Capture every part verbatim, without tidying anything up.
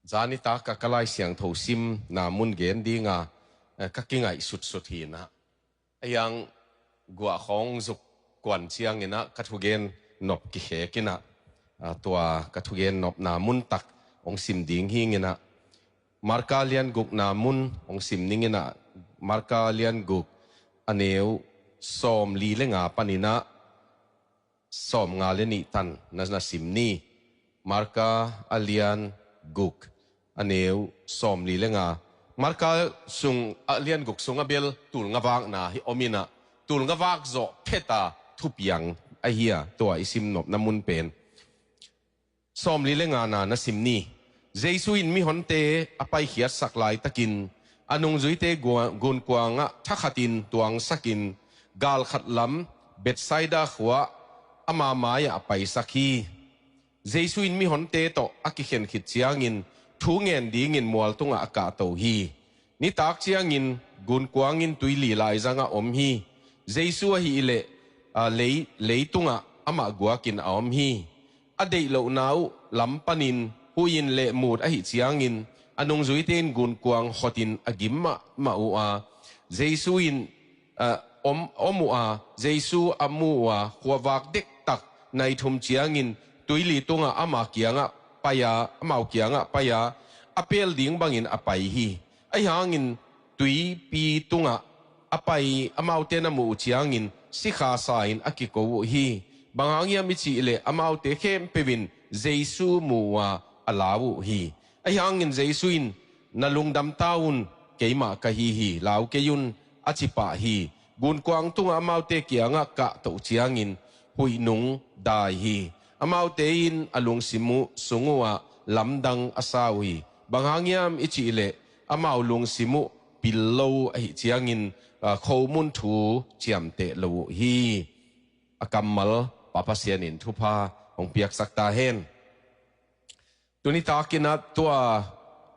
Zanitak a ka Lai Siangtho simna mun gen dinga, eh, ka kingaih sutsut hi inah. A hiang guah khawng zuk kuan cianginah ka thugen nop kikhek inah, ah, tua ka thugen nopna mun tak hong sim ding hi inah. Marka lian gukna mun hong sim ning inah, Marka lian guk a neu sawmli le nga paninah sawmnga le nih tan na, na sim ni. Marka a lian guk a neu sawmli le nga. Marka sung a lian guk sung a bel tulnga vakna hi om inah, tulnga vak zawh pheta thupiang ahi a, tua i sim nopna mun pen. Sawmli le ngana na sim ni. Jesu in mihonte a paikhiatsak laitakin a nungzuite gua-, gunkuangah thakhatin tuangsakin galkhat lam Bethsaida khua ama mai-ah a paisak hi. Jesu in mihonte tawh a kikhen khit ciangin thu ngen dingin mual tungah a kahto hi. Nitak ciangin gunkuang in tuili laizangah om hi. Jesu ahih leh, aa, lei, leitungah amah guakin a om hi. A deih lohna uh lam panin huih in lehmut ahih ciangin a nungzuite in gunkuang hotin a gim mahmah uh a, Jesu in, aa, om, om uh a, Jesu a mu uh a, khuavak dektak nai thum ciangin tuili tungah ama kiangah pai-a, amau kiangah pai-a, a pel ding bangin a pai hi. Ahi hangin tuipi tungah a pai amaute na muh uh ciangin sikha sa-in a kiko uh hi. Bang hang hiam i cih leh amaute khempeuh in Jesu mu uh a, a lau uh hi. Ahi hangin Jesu in, "Na lungdam ta un, keimah ka hi hi, lau kei un," a ci pah hi. Gunkuang tungah amaute kiangah kahtoh ciangin huih nung dai hi. Amaute in a lungsim uh sung uh ah lamdang a sa uh hi. Bang hang hiam i cih leh amau lungsim uh pil lo ahih ciangin, aa, khomun thu ciamteh lo uh hi. A kammal Pa Pasian in thupha hong piaksak ta hen. Tuni takinah tua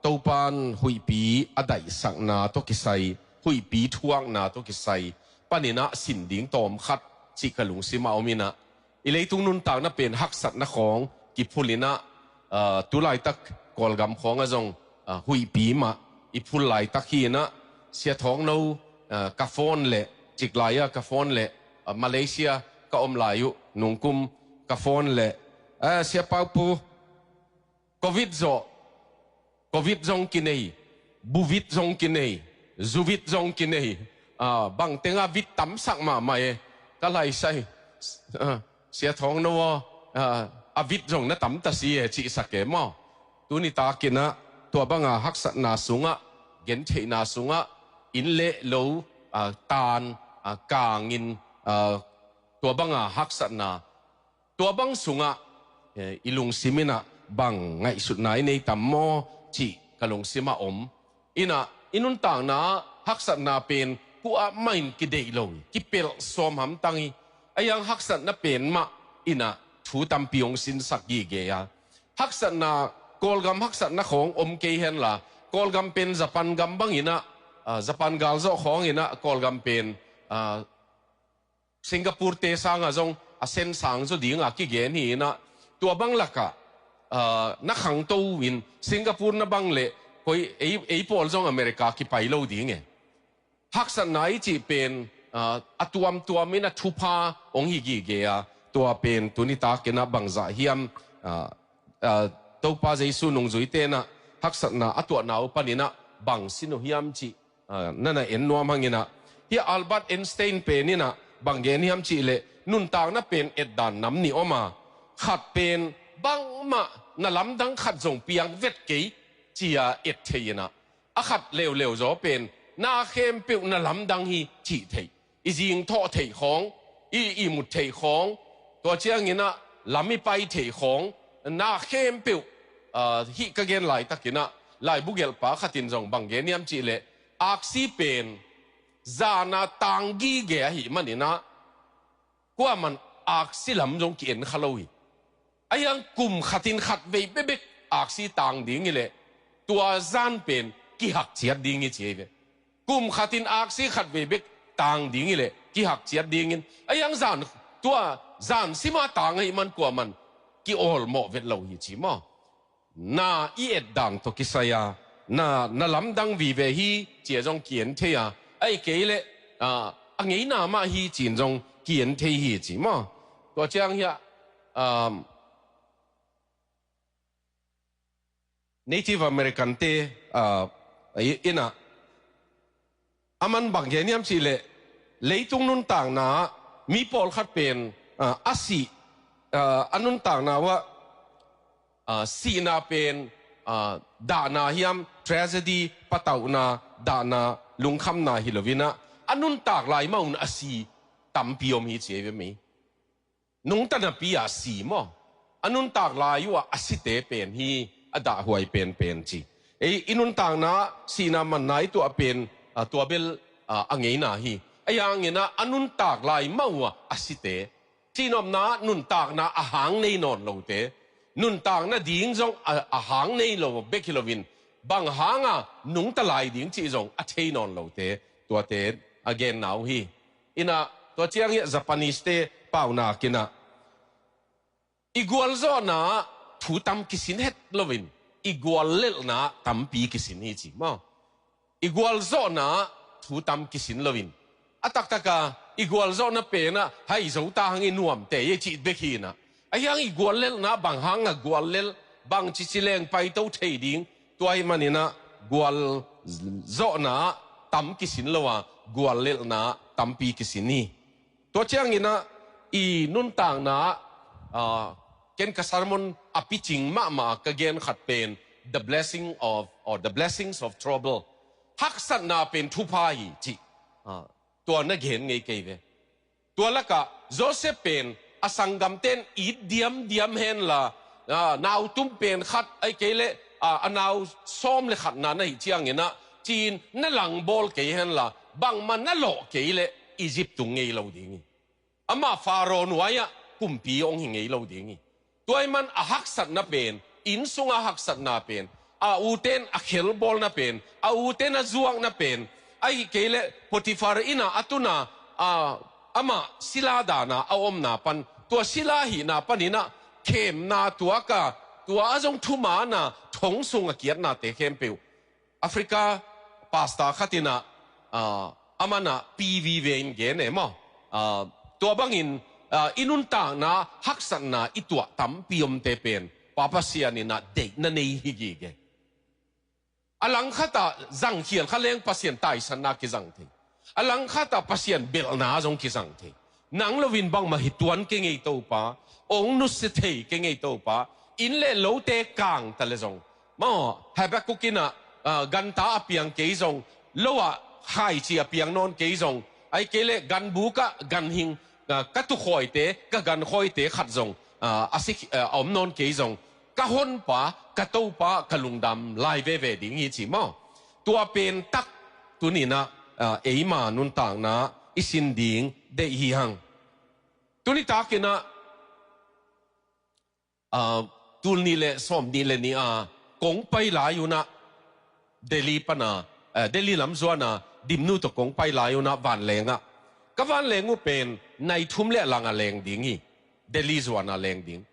Topan huihpi a daihsakna tawh kisai, huihpi thuakna tawh kisai paninah sin ding tawmkhat cih ka lungsim a om inah, i leitung nuntakna pen haksatna khawng kiphul inah, aa, tulaitak Kawlgam khawngah zong, aa, huihpi mah i phul laitak hi inah, Sia Thawngno, aa, ka phone leh, ciklai-a ka phone leh, aa, Malaysia ka om lai uh nungkum ka phone leh, aa, Sia Paupu, Covid zawh, Covid zong kinei, buvit zong kinei, zuvit zong kinei, aa, bang tengah vit tamsak mahmah e, ka laisai, aa, Sia Thawngno aw, aa, a vit zong na tamta si e, cihsak e maw. Tuni takinah tua banga haksatna sungah, gentheihna sungah, inn leh lo, aa, taan, aa, kangin, aa, tua banga haksatna tua bang sungah, eh, i lungsim inah bang ngaihsutna i nei tam maw cih ka lungsim a om. Inah i nuntakna haksatna pen kuamah in kideih lo hi, kipelh sawm hamtang hi. A hiang haksatna pen mah inah thu tampi hong sinsak gige a. Haksatna, Kawlgam haksatna khawng om kei henla, Kawlgam pen Japan gam bang inah, ah, Japan galzawh khawng inah Kawlgam pen, ah, Singapore te sangah zong a sen sang zaw dinga kigen hi inah, tua bang lakah, aa, na khangto in Singapore na bang leh koi ei, ei pawl zong America kipai lo ding e. Haksatna i cih pen, aa, a tuamtuam inah thupha hong hi gige a, tua pen tuni takinah bangzah hiam, aa, aa, Topa Jesu nungzuite inah haksatna a tuahna uh paninah bang sin uh hiam cih, aa, na na en nuam hang inah. Hih Albert Einstein pen inah bang gen hiam cih leh nuntakna pen etdan nam nih om a, khat pen bangmah na lamdang khat zong piang vet kei ci-a et thei inah, a khat leuleu zaw pen na khempeuh na lamdang hi cih theih, i zingthawh theih khawng, i ihmut theih khawng, tua cianginah lam i pai theih khawng, na khempeuh, aa, hih ka gen laitakinah laibu gelhpa khatin zong bang gen hiam cih leh, aksi pen zana tang gige ahih maninah kuaman aksi lam zong ki-en kha lo hi. A hiang kum khatin khat vei bekbek aksi tang ding hi leh tua zan pen kihak ciat ding hi ci hi ve. Kum khatin aksi khat vei bek tang ding hi leh kihak ciat dingin, a hiang zan, tua zan sima tang ahih man kuaman ki-awlmawh vet lo hi ci maw. na i et dan tawh kisai a, na, na lamdang vive hi ci-a zong ki-en thei a, ahih kei leh, ah, a ngeina mah hi ci-in zong ki-en thei hi ci maw. Tua ciang hiah, um, Native American te, ah, i, in ah, a man bang gen hiam cih leh, leitung nuntakna ah mi pawlkhat pen, ah, a sih, ah, a nuntakna uh ah, ah, sihna pen, ah, dahna hiam, tragedy, patauhna, dahna, lungkhamna hi lo in ah, a nuntak lai mah un a si tampi om hi ci ei ve mei. Nungta napi a si maw? A nuntak lai uh ah a site pen hi a dahhuai penpen ci. Ei, i nuntakna sihna manna i tuah pen, ah, tua bel, ah, a ngeina hi. Ahi hangin ah a nuntak lai mah uh ah a site, cihnopna ah nuntakna a hang nei nawn lote, nuntakna ding zong a, a hang nei lo bek hi loin, bang hanga nungta lai ding cih zong a thei nawn lote, tuate a genna uh hi. In ah, tua ciang hiah Japanese te paunak in ah, i gualzawhna ah thu tam kisin het loin, i guallelhna ah tampi kisin hi ci maw. I gualzawhna ah thu tam kisin loin, a taktak a i gualzawhna pen ah hai zo ta hang i nuamte i cih bek hi in ah, ahi hang i guallelhna ah bang hanga guallelh, bangci ci leng paito thei ding, tua ahih manin ah gualzawhna ah tam kisin lo a, guallelhna ah tampi kisin hi. Tua ciangin ah i nuntakna ah, ah, ken ka sermon a picing mahmah ka gen khat pen The Blessing of, or The Blessings of Trouble. Haksatna pen thupha hi cih, ah, tua na gen ngei kei ve. Tua lakah Joseph pen a sanggamten it diamdiam henla, ah, nautum pen khat ahih kei leh, ah, a nau sawm le khatna na hih ciangin ah, ci-in na langbawl kei henla, bangmah na lawh kei leh Egypt tung ngei lo ding hi. Amah Pharaoh nuai-ah kumpi hong hi ngei lo ding hi. Tua ahih man a haksatna pen, inn sunga haksatna pen, a uten a khelbawlna pen, a uten a zuakna pen, ahih kei leh Potiphar inn ah a tun a, a, amah sila dan a a omna pan, tua sila hihna panin ah khemna tuak a, tua a zong thuman a thong sung a kiatnate khempeuh. Africa pastor khat in ah, ah, aman ah P V V in gen e maw. Ah, tua bangin, ah, i nuntakna haksatna i tuah tampi omte pen Pa Pasian in ah deihna nei hi gige. A langkhat ah zangkhial kha leng Pasian taisanna kizang thei. A langkhat ah Pasian belhna zong kizang thei. Nang loin bangmah hi tuan kei ngei Topa, ong nusia thei kei ngei Topa, inn le lote kang ta le zong. Maw, Habakkuk in ah, ah, ganta a piang kei zong, lo ah khaici a piang nawn kei zong, ahih kei leh ganbuk ah ganhing, ah, ka tukhawite, ka gankhawite khat zong, ah, a si, ah, a om nawn kei zong, ka honpa, ka Topa, ka lungdam lai veve ding hi ci maw. Tua pen tak tuni-in ah, ah, eima nuntakna i sin ding deih hi hang. Tuni takin ah, ah, tul nih le sawm nih le nih a kong pai lai un ah Delhi pan a, ah, Delhi lam zuan a Dimnu tawh kong pai lai un ah vanleng ah, ka vanleng uh pen nai thum le a lang a leng ding hi. Delhi zuan a leng ding.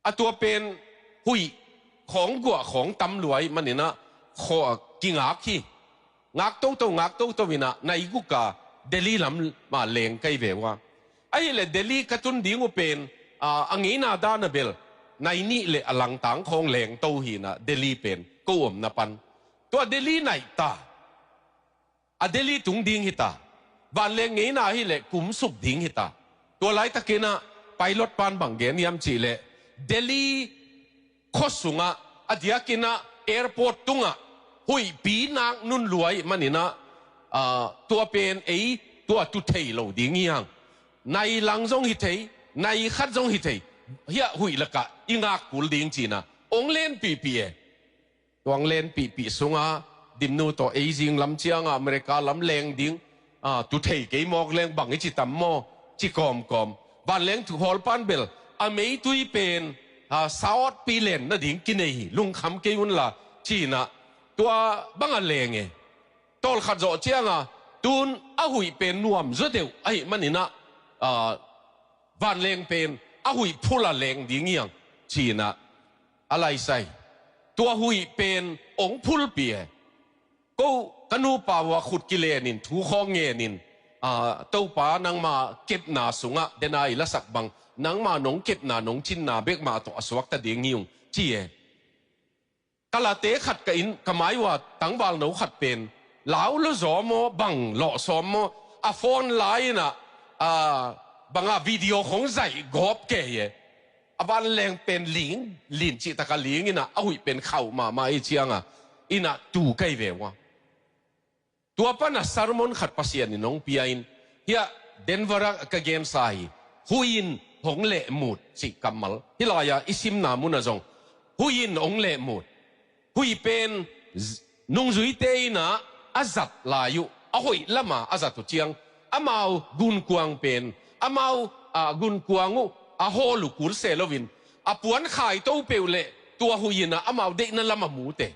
A tua pen huih khawng guah khawng tam lua ahih manin ah khaw, kingak hi. Ngak toto, ngak toto in ah nai guk a Delhi lam ah leng ka hi ve uh a. Ahih leh Delhi ka tun ding uh pen, ah, a ngeina dan a bel nai nih le a langtang khawng leng to hi in ah Delhi pen ko omna pan. Tua Delhi naih ta. A Delhi tung ding hi ta. Vanleng ngeina hi leh kum suk ding hi ta. Tua laitakin ah pilot pan bang gen hiam cih leh, Delhi khua sungah, a diakin ah airport tungah huihpi nak nun lua ahih manin ah, ah, tua pen ei tua tu thei lo ding hi hang. Nai lang zong hi thei, nai khat zong hi thei. Hiah huih lakah i ngak kul ding ci-in ah ong lenpihpih e. Tua ong lenpihpih sungah Dimnu tawh ei zing lam ciangah America lam leng ding, ah, tu thei kei mawk leng bang i ci tam maw, ci kawmkawm. Vanleng thu hawl pan bel a meitui pen, ah, sawtpi len nading kinei hi, lungkham kei unla ci-in ah tua bang a leng e. Tawlkhat zawh ciangah tun a huih pen nuam zaw deuh ahih manin ah, ah, vanleng pen a huih phul a leng ding hi hang ci-in ah A laisai. Tua huih pen ong phulpi e. Ko ka nupa uh a khut kilenin thu khawng ngenin, a, Topa nangma kepna sungah dena i lasak bang nangma nong kepna nong cinna bek mah tawh a suakta ding hi ung ci e. Ka late khat ka inn ka mai uh a tangvalno khat pen lau lo zaw maw bang lawh sawm maw a phone lai inah, a, banga video khong zaih gawp kei e. A vanleng pen ling lin cihtaka ling inah a huih pen khauh mahmah i cianga inah tu kei ve uh a. Tua pana sermon khat Pasian in hong pia in, hiah Denver ah ka gensa hi. Huih in hong lehmut cih kammal hi lai-a i simna munah zong huih in hong lehmut. Huih pen z- nungzuite inah a zat lai uh a hoih lama a zat uh ciang amau gunkuang pen amau, a, gunkuang uh a hawl uh kul se loin a puan khai to peuh leh tua huih inah amau deihna lama mute.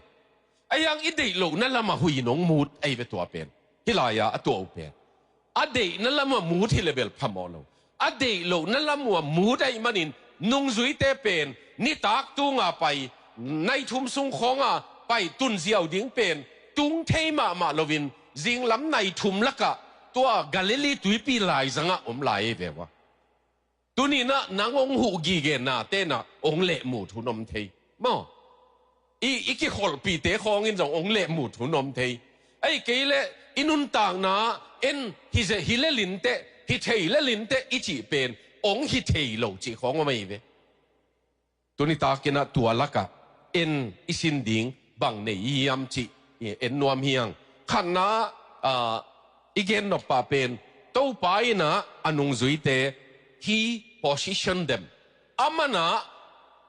Ahi hang i deih lohna lama huih in hong mut ahi ve tua pen. Hi lai-a a tua uh pen a deihna lama mut hi le bel phamawh lo. A deih lohna lam uh a mut ahih manin nungzuite pen nitak tunga pai nai thum sung khawnga pai tunziau ding pen tung thei mahmah loin zinglam nai thum lakah tua Galilee tuipi laizangah om lai ahi ve uh a. Tuninah nang hong huh gige nate inah hong lehmut hun om thei maw? I, i kikholhpihte khawngin zong hong lehmut hun om thei. Ahi kei leh i nuntakna en hi ze hi le linteh hi thei le linteh i cih pen hong hi thei lo cih khawng om ahi ve. Tuni takinah tua lakah en i sin ding bang nei i hiam cih i en nuam hi hang. Khatna, ah, i gen nop pah pen Topa inah a nungzuite he position them. Amanah,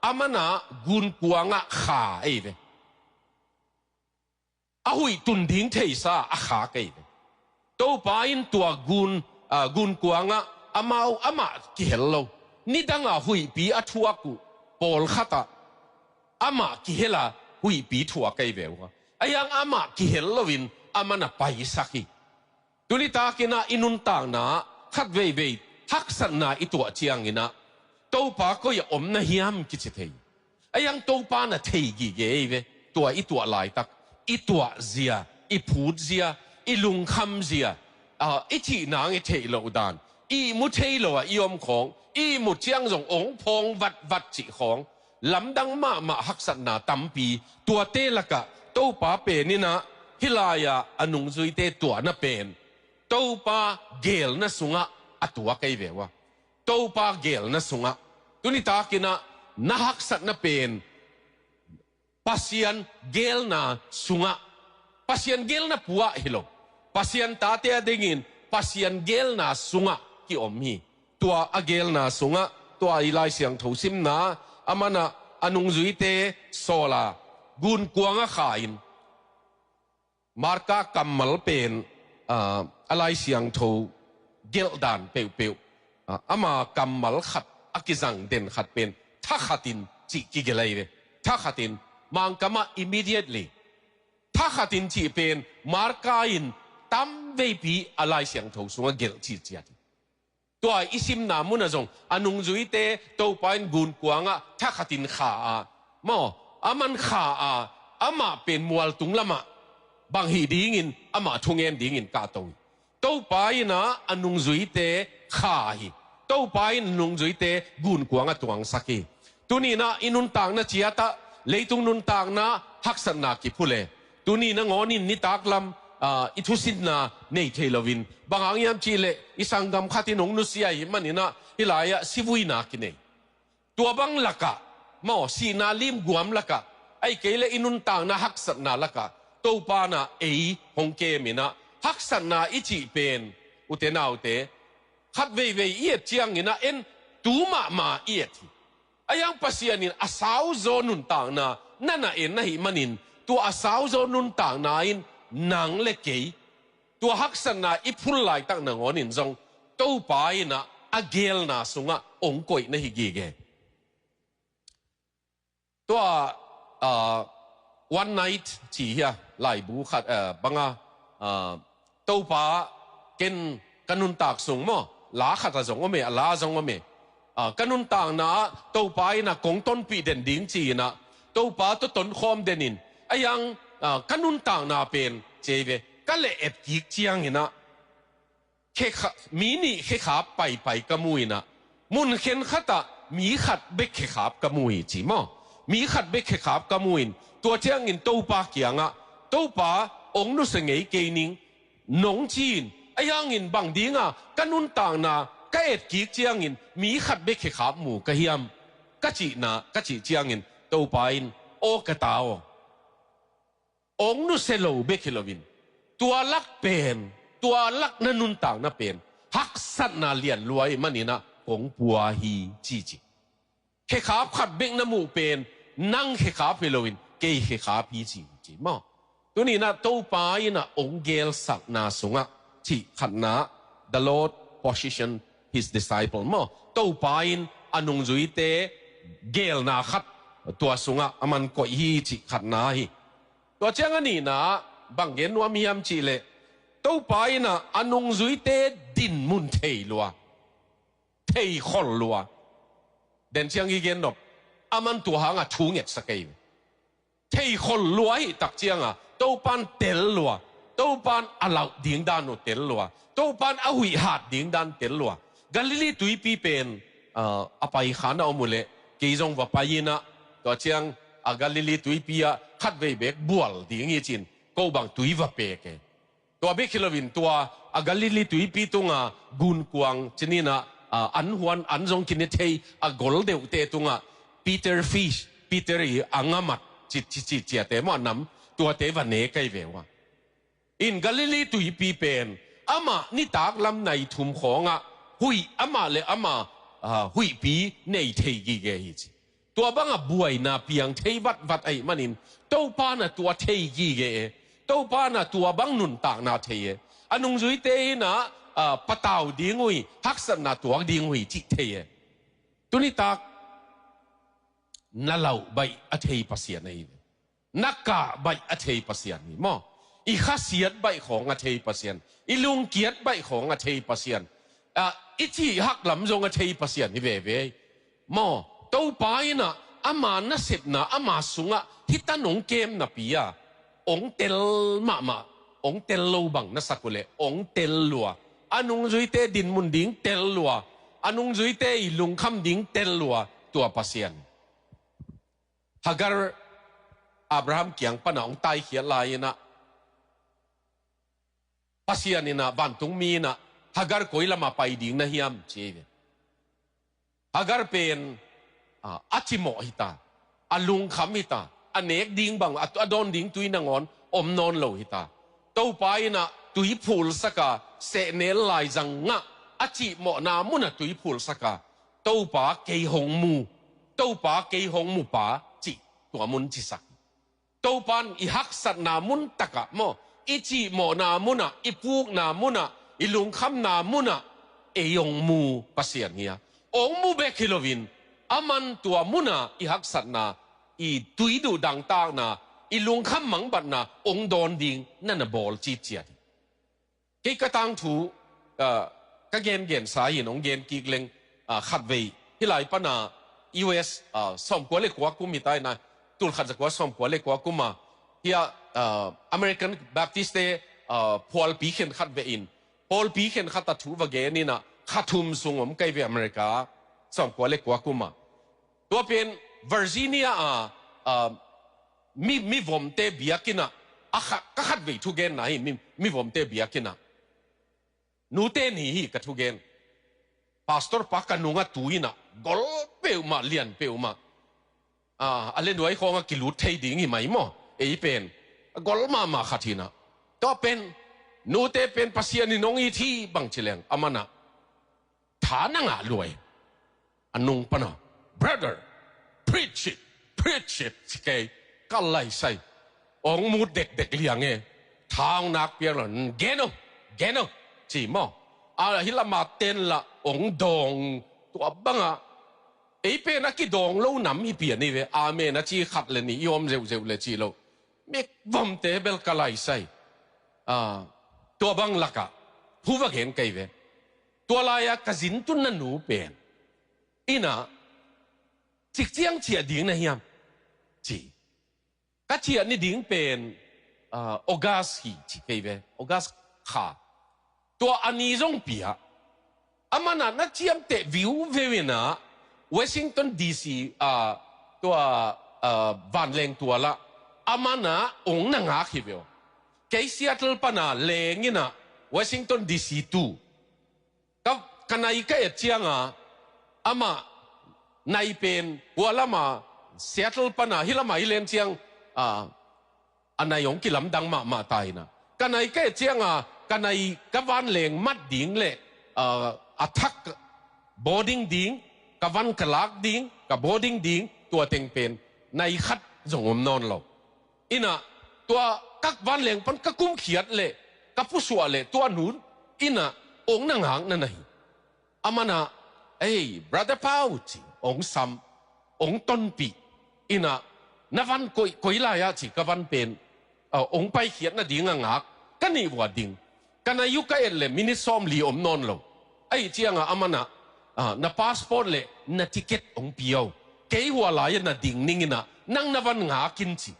amanah gunkuangah kha ei ve. A huih tun ding theisa a khak ei ve. Topa in tua gun, ah, gunkuangah amau amah kihel lo. Nidanga huihpi a thuak uh pawlkhatah amah kihela huihpi thuak ei ve uh a. Ahi hang amah kihel loin amanah paisak hi. Tuni takinah i nuntakna khat veivei haksatna i tuah cianginah Topa koi a om na hiam kici thei. Ahi hang Topa na thei gige ei ve. Tua i tuah laitak i tuah zia, i phut zia, i lungkham zia, ah, i cih nang i theih loh dan, i ihmu thei lo ah i om khawng, i ihmut ciang zong ong phawng vatvat cih khawng lamdang mahmah haksatna tampi. Tuate lakah Topa peninah hi lai-a a nungzuite tuahna pen Topa geelna sungah a tuak ei ve uh a. Topa geelna sungah tuni takinah na haksatna pen Pasian geelna sungah, Pasian geelna puah hi lo, Pasian tate a dingin Pasian geelna sungah kiom hi. Tua a geelna sungah tua i Lai Siangtho simna amanah a nungzuite sawla gunkuangah kha in Marka kammal pen, ah, a Lai Siangtho gelhdan peuhpeuh, ah, ama kammal khat a kizang den khat pen thakhatin cih kigelh ahi ve. Thakhatin, Mangkamah immediately. Thakhatin cih pen Marka in tamveipi a Lai Siangtho sungah gelh ciciat hi. Tua i simna munah zong a nungzuite Topa in gunkuangah thakhatin kha a, maw, aman kha a, amah pen mualtung lamah bang hih dingin amah thungen dingin kahto hi. Topa inah a nungzuite kha hi. Topa in nungzuite gunkuangah tuangsak hi. Tuninah i nuntakna ciatah leitung nuntakna haksatna kiphu le. Tuni nangawnin nitaklam, ah, i thusinna nei thei loin bang hang hiam cihleh i sanggam khatin hong nusia ahih maninah hih lai-ah sivuina kinei. Tua bang lakah, maw, sihna limguam lakah, ahih kei leh i nuntakna haksatna lakah Topa inah ei hong keminah haksatna i cih pen ute naute khat veivei i et cianginah en tu mahmah i et hi. Ahi hang Pasian in a sauzaw nuntakna na na en na hih manin tua a sauzaw nuntakna in nang le kei tua haksatna i phul laitak nangawnin zong Topa inah a geelna sungah ong koih na hi gige. Tua, ah, One Night ci hi a laibu khat, ah, banga, ah, Topa ken ka nuntak sung maw, la khat a zong om e, a la zong om e. Ah, ka nuntakna ah Topa inah kong tonpih den ding ci-inah Topa tawh tonkhawm den in, a yang, ah, ka nuntakna pen, ci ei ve, ka leh et kik ciangin ah, khe kha-, mi nih khekhap paipai ka mu in ah, mun khenkhat ah mi khat bek khekhap ka mu hi ci maw. Mi khat bek khekhap ka mu in, tua ciangin Topa kiangah, Topa, ong nusia ngei kei ning, nong ci in, a yang in bang dinga ka nuntakna ka et kik ciangin mi khat bek khekhap mu ka hiam, ka cihna, ka cih ciangin Topa in, aw ka ta aw, ong nusia lo bek hi loin, tua lak pen, tua lak na nuntakna pen haksatna lian lua ahih manin ah kong pua hi, ci ci. Khekhap khat bek na muh pen nang khekhap hi loin kei khekhap hi, ci ci maw. Tuni in ah Topa in ah ong gelsakna sungah, cih khatna, the Lord position his disciple maw. Topa in a nungzuite gelna khat tua sungah a man koih hi, cih khatna hi. Tua ciang a nihna, bang gen nuam hiam cih leh, Topa in ah a nungzuite dinmun thei lua, thei khol lua. Den ciang i gen nop, a man tua hangah thu ngetsak ei. Thei khol lua ahih tak ciangah Topan tel lua, Topan a lauh ding dan uh tel lua, Topan a huih hat ding dan tel lua. Galilee tuipi pen, ah, a pai khan a om uh leh, kei zong va pai in ah, tua ciang a Galilee tuipi ah khatvei bek bual ding hi ci in, ko bang tui va pek e. Tua bek hi loin tua a Galilee tuipi tunga gunkuang ci ni in ah, ah, an huan, an zong kine thei a gol deuhte tungah Peter fish, Peter i a ngamat, ci, ci, ci, ciate maw, a nam, tuate va ne kei ve ua. In Galilee tuipi pen amah nitak lam nai thum khawngah huih, amah le amah, ah, huihpi nei thei gige hi ci. Tua bangah buaina piang thei vatvat ahih manin Topa in ah tua thei gige e. Topa in ah tua bang nuntakna thei e. A nungzuite in ah, ah, patau ding uh hi, haksatna tuak ding uh hi cih thei e. Tunitak na lauh baih a thei Pasian ahi ve. Na kah baih a thei Pasian hi maw. I khasiat baih khawng a thei Pasian, i lungkiat baih khawng a thei Pasian, ah, i cih hak lam zong a thei Pasian hi veve maw. Topa in ah ama nasepna, ama sungah hih tan ong kem napi a, ong tel mahmah, ong tel lo bang na sak uh leh ong tel lua. A nungzuite dinmun ding tel lua, a nungzuite i lungkham ding tel lua, tua Pasian. Hagar Abraham kiang pana ong taikhiat lai in ah, Pasian in ah, vantungmi in ah, Hagar koi lamah pai ding na hiam, ci ei ve. Hagar pen, ah, a cimawh hita, a lungkham hita, a nek ding bang, a, a dawn ding tui nangawn om nawn lo hita. Topa in ah tui phulsak a, sehnel laizang ngah, a cimawhna munah tui phulsak a, Topa kei hong mu, Topa kei hong mu pa, cih tua mun cisak. Topan i haksatna mun takah maw, i cimawhna munah, i pukna munah, i lungkhamna munah ei hong mu Pasian hi a, hong mu bek hi loin, aman tua munah i haksatna, i tui duh dangtakna, i lungkham mangbatna hong dawn ding na na bawl citciat hi. Kei ka tangthu, ah, ka gengensa hi in hong gen kik leng, ah, khatvei. Hih lai pana U S, ah, sawmkua le kua kum hi ta in a, tul khat za kua sawmkua le kua kum a, hih a, ah, American Baptist te, ah, phualpi khen khat veh in, pawlpi khen khat a thu va gen in a, kha thum sung om kei ve America, sawmkua le kua kum a. Tua pen Virginia a, ah, mi, mivomte biakinn ah, a kha-, ka khatvei thugenna hi, mi, mivomte biakinn ah. Nute ni hi ka thugen. Pastor pa ka nungah tu in a, gol peuhmah, lian peuhmah. Ah, a le nuai khawngah kilut thei ding hi mai maw. Ei pen a gol mahmah khat hi in a. Tua pen, nute pen Pasian in hong it hi bang ci leng, aman a tha na ngah lua hi. A nung pana, "Brother, preach it, preach it," ci kei, ka laisai. Hong mut dekdek liang e. Tha hong nak piang lo, "Gen o, gen o," ci maw. A hih lama ten lah hong dawng, tua bangah. Ei pen a kidawng lo nam hi pian hi ve, amen a ci khat le nih i om zeuhzeuh le ci lo. Mivomte bel ka laisai. Ah, tua bang lakah thu va gen kei ve. Tua lai-a ka zin tunna nu pen in a, cik ciang ciah ding na hiam? ci. Ka ciah ni ding pen, ah, August hi ci kei ve, August kha. Tua a ni zong pia. Aman ah na ciamteh viuveu in ah Washington D C, ah, tua, ah, vanleng tual ah aman ah ong na ngak hi ve aw. Kei Seattle pan ah leng in ah Washington D C tu. Ka, ka nai ka et ciang a, amah nai pen hua lam a Seattle pan a, hih lam a i len ciang, ah, a nai ong kilamdang mahmah ta in ah. Ka nai ka et ciang a, ka nai ka vanleng mat ding leh, ah, a thak boarding ding, ka van ka lak ding, ka boarding ding, tua teng pen nai khat zong om nawn lo. In ah tua ka vanleng pan ka kumkhiat leh, ka pusuah leh tua nu in ah ong na ngak na na hi. Aman ah, "Ei, Brother Pau," ci, ong sam, ong tonpih. In ah, "Na van koi, koi lai ah?" ci, ka van pen, ah, ong paikhiat nading a ngak, ka nih vua ding. Ka nai uh ka et leh minit sawmli om nawn lo. Ahih ciang a aman ah, ah, "Na passport leh na ticket ong pia o. Kei hua lai ah na ding ning in ah, nang na van ngak in," ci.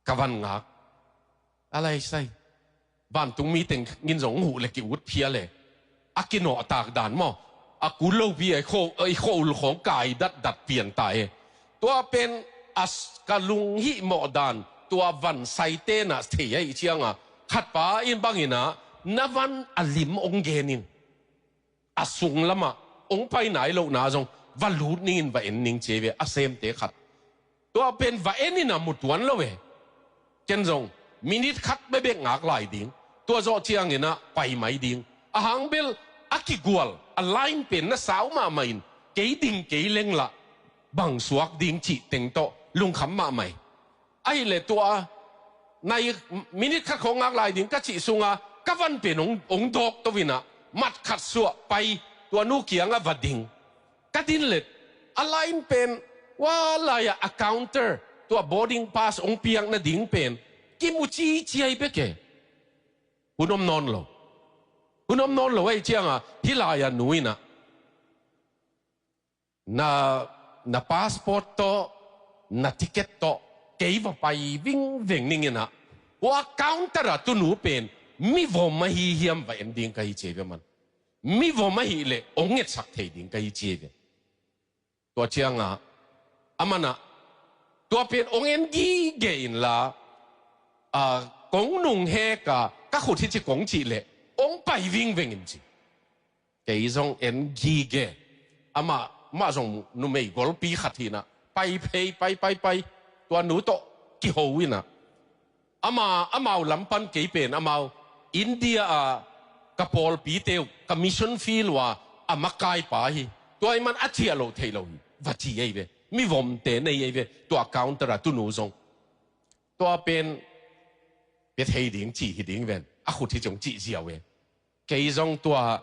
Ka van ngak. A lai sai. Vantungmi teng in zong huh leh ki-ut phial e. A kinawhtak dan maw. A kul lopi a i kho, a i kho ul khawng kai datdat pian ta e. Tua pen a s-, ka lunghihmawh dan, tua van saite in ah thei ahih ciang a, khatpa in bang in ah, "Na van a lim ong gen in. A sung lam ah ong pai nai lohna zong va lut ning in va en ning," ci ve, a semte khat. Tua pen va en in ah mu tuan lo e. Ken zong minit khat bekbek ngak lai ding. Tua zawh ciang in ah pai mai ding. A hang bel a kigual, a line pen na sau mahmah in, kei ding kei leng lah bang suak ding cih teng tawh lungkham mahmah e. Ahih leh tua nai minit khat khawng ngak lai ding ka cih sung a, ka van pen ong, ong dawk to in ah, mat khat suah pai, tua nu kiang ah va ding. Ka din leh, a line pen, hua lai ah a counter, tua boarding pass ong piak nading pen kimu cici ahi bek e. Hun om nawn lo. Hun om nawn lo ahih ciang a, hih lai ah nu in ah, "Na, na passport tawh, na ticket tawh, kei va pai vingveng ning in ah, hua counter ah tu nu pen mivom ahi hiam va en ding ka hi," ci ve aman. "Mivom ahih leh ong ngetsak thei ding ka hi," ci ve. Tua ciang a, aman ah, "Tua pen ong en gige in la, ah, kong nung hek a, ka khut hi ci kong cih leh ong pai vingveng in," ci. Kei zong en gige. Amah, amah zong numei golpi khat hi in ah, pai phei, pai, pai, pai. Tua nu tawh kiho in ah, ama, amau lam pan kei pen amau India a ka pawlpite uh, ka mission field uh a, a makaipa hi. Tua ahih man a ciah loh theih loh hi, va ci ahi ve. Mivomte nei ahi ve, tua counter ah tu nu zong. Tua pen pia thei ding cih hi ding ven, a khut hi ci ong cih ziau e. Kei zong tua,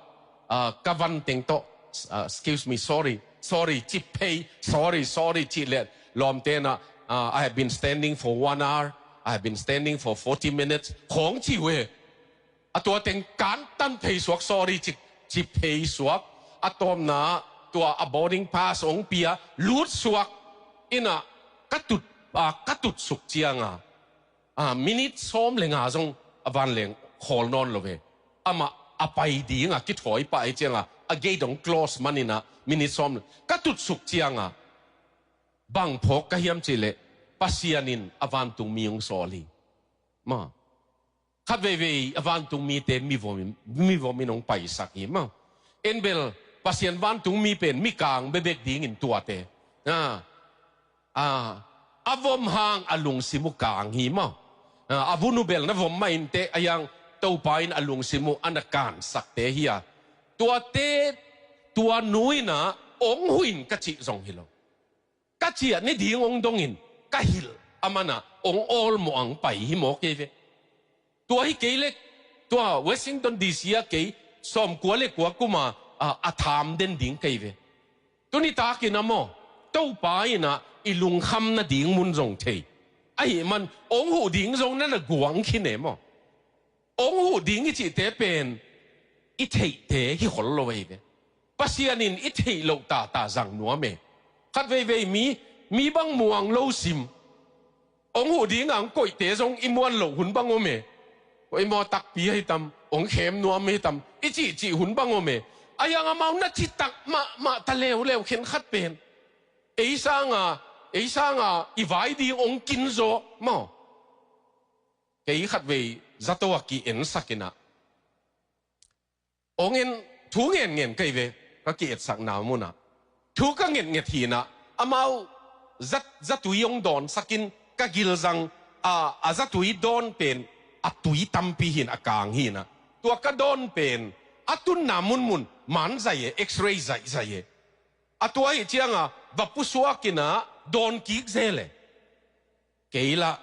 ah, ka van teng tawh, ah, "Excuse me, sorry, sorry," ci phei, "Sorry, sorry," cih leh lawmte in ah, ah, "I have been standing for one hour, I have been standing for forty minutes," khawng ci uh e. A tua teng kantan phei suak, "Sorry," ci, ci phei suak. A tawpna tua a boarding pass ong pia, lut suak. In ah ka tut, ah, ka tut suk ciang a, ah, minit sawm le nga zong a vanleng khawl nawn lo ve. Amah a pai ding a kithawi pah ahih ciang a, a gate ong close man in ah minit sawm le, ka tut suk ciang a, bang phawk ka hiam cih leh, Pasian in a vantungmi ong sawl hi. Maw. Khat veivei a vantungmite mivom in, mivom in ong paisak hi maw. En bel Pasian vantungmi pen mikang bekbek dingin tuate. Ah, ah, a vom hang a lungsim uh kang hi maw. Ah, a vun uh bel na vom mah inteh, a hiang Topa in a lungsim uh a na kansakte hi a. Tuate, tua nu in ah ong huh in ka cih zong hi lo. Ka ciah ni ding ong dongin ka hilh, aman ah ong awlmawh ang pai hi maw kei ve. Tua hi kei leh, tua Washington D C ah kei sawmkua le kua kum a, a, a tham den ding kei ve. Tuni takin ah maw, Topa in ah i lungkham nading mun zong thei. Ahih man ong huh ding zong na na guang khin e maw. Ong huh ding i cihte pen i theihte hi khol lo ahi ve. Pasian in i theih loh tata zang nuam e. Khat veivei mi Mi bang muang lo sim. Hong huh dinga hong koihte zong i muan loh hun bang om e. Koih maw, takpi ahi tam, hong khem nuam ahi tam, i cihcih hun bang om e. Ahi hang amau na citak mahmah ta leuleu khenkhat pen. Ei sanga, ei sanga i vai ding hong kinzaw maw. Kei khatvei zato a ki-ensak inah, hong en, thu ngenngen kei ve, ka ki-etsakna munah. Thu ka ngetnget hinah, amau zat, zatui hong dawnsakin ka gilzang, a, a zatui dawn pen, a tui tampi hin a kang hinah. Tua ka dawn pen, a tunna munmun, man zaih e, X-ray zaihzaih e. A tua hi cianga, va pusuak inah, dawn kik zel e. Kei lah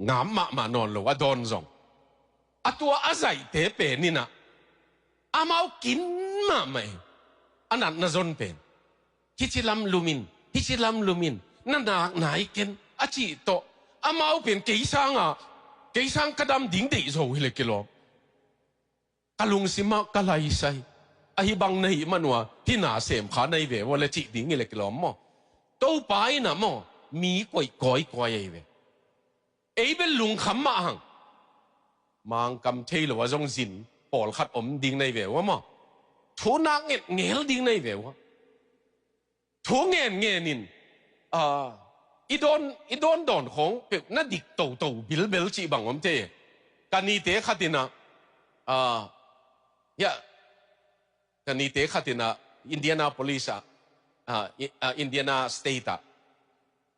ngam mahmah nawn lo a dawn zong. A tua a zaihte pen inah, amau kin mahmah e. A natna zon pen. Hici lam lumin, hici lam lumin, na nak nai ken, a cih tawh. Amau pen kei sanga, kei sang ka dam ding deih zo hi le kilawm. Ka lungsimah ka laisai. Ahi bang na hih man uh a, hih na sem kha na hi ve ua le cih ding hi le kilawm maw. Topa inah maw, mi koih kawikawi ahi ve. Ei bel lungkham mah hang. Mangkam thei lo a zong zin pawlkhat om ding na hi ve ua maw. Thu nak ngetngel ding na hi ve ua. Thu ngenngenin, ah, i dawn, i dawn dawn khawng peuh na dik toto bilbel cih bang om thei. Ka nite khat inah, ah, ya, ka nite khat inah Indianapolis ah, ah, i, ah, Indiana State ah